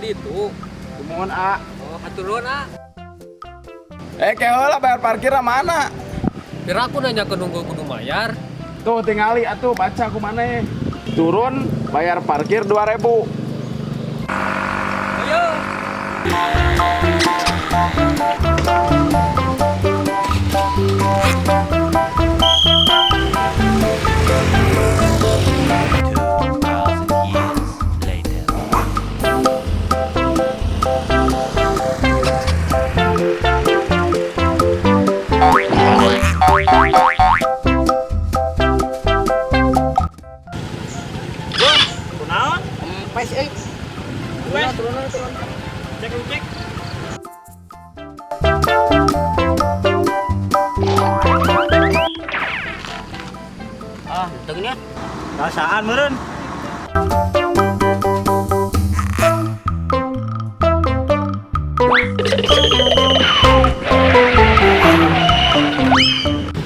ditu. Kumohon A. Oh, hatur nuhun A. Eh, keheula bayar parkirna mana? Kira aku nanya ke nunggu kudu mayar. Tuh tingali atuh baca ku maneh. Turun bayar parkir 2000. Ayo. Years later. Kunaon? Empes euy. Wes. Turun turun. Cek cek. Ah, teu nya. Rasaan meureun.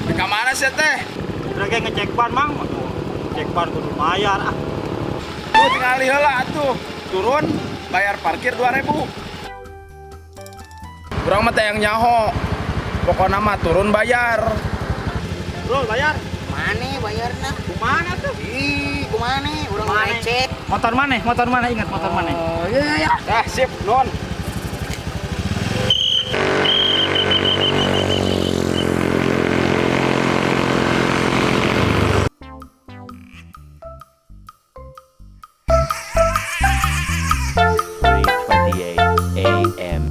Di ka mana sih teh? Urang ge ngecek ban, Mang. Cek ban kudu bayar ah. Tuh tingali heula atuh. Turun bayar parkir 2000. Urang mah teh yang nyaho. Pokokna mah turun bayar. Bro, bayar. Mane bayarna? Kumaha tuh? Ih, kumane? Urang Mane. ngecek. Motor mana? Motor mana? Ingat motor mana? Oh, iya iya. Ah, sip, non. 3:28 a.m.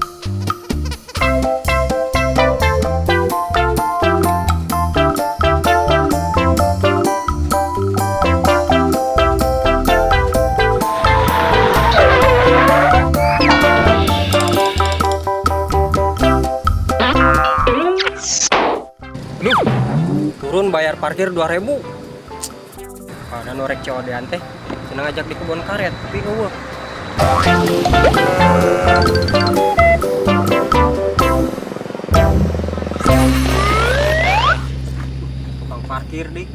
Duh. Turun bayar parkir 2000. Ada norek COD-an teh. Senang ngajak di kebun karet, tapi eueuh. Tukang parkir dik.